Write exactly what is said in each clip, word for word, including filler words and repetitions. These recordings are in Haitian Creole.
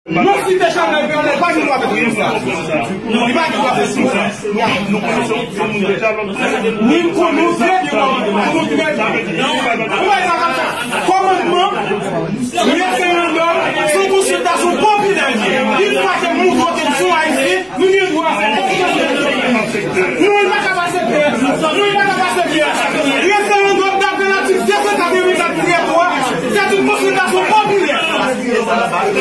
Non, si te chanèl, chanèl pa gen dwa fè tout sa. Non, li pa gen dwa fè tout sa. Ni m konnen w trè byen, konnen w trè byen. Ou wè sa konsa. Kòmandman, referandòm, se yon konsiltasyon popilè li ye. Yon fwa ke m montre w ke m se yon Ayisyen, nou gen dwa fè konsiltasyon. Non, li pa ka pase. Non, li pa ka pase. Referandòm daprè latik de san katrevenkat tirè twa, se yon konsiltasyon popilè.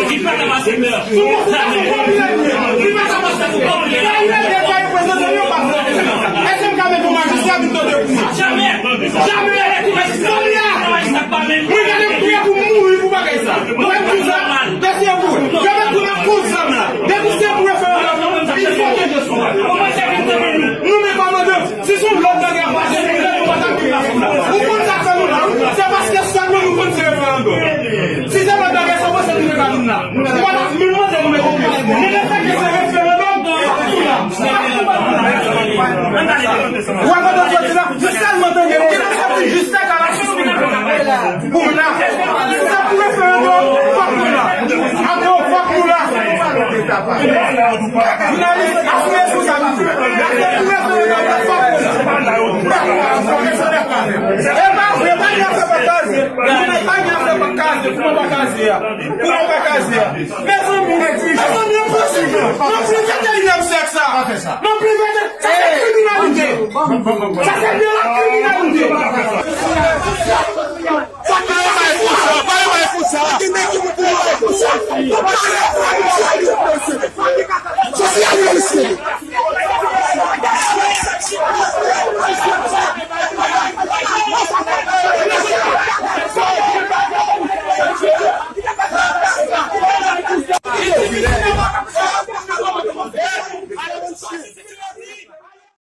Li pa ka pase pè. Sou konsiltasyon popilè, li pa ka pase pè. Sa li rele pa reprezante yo pa fè. Èske m ka mete yon majistra vin tande pou mwen? Jamè! Jamè! Sòlya! Mwen gade m prè pou m mouri pou bagay sa. Mwen di sa, mesye pou. Yo mèt pou nan kout zam la. Depi se pou referandòm, il faut que je sois. Nou men kòmandan. Si se yon lòt bagay ap pase, nou menm nou pa t ap viv la. Ou konn sa k fè nou la, wi? Se paske sèlman nou konn se referandòm. Si se lòt bagay, se pou se nou pa vin la. Ou pa t ap menm mande nou mete pye. Men lefètke se referandòm, nou la. Ou wè pandan jodi la, nou sèlman tande nou soti jis fè kalasyon. Pou m la. Si se pou referandòm, fòk mwen la. Ankò, fòk nou la. Jounalis, asime responsabilite. Si se pou referandòm, fòk nou la. E pa vre, pa gen afè pa kaze. Jounalis, pa gen afè pa kaze. Pou mwen pa kaze a. Pou mwen pa kaze a. Mezanmi, mezanmi, ann pran sou mwen. Nan prive de inèm sèks sa. Nan prive de, sa se kriminalite. Sa se de la kriminalite. Sosyaliste.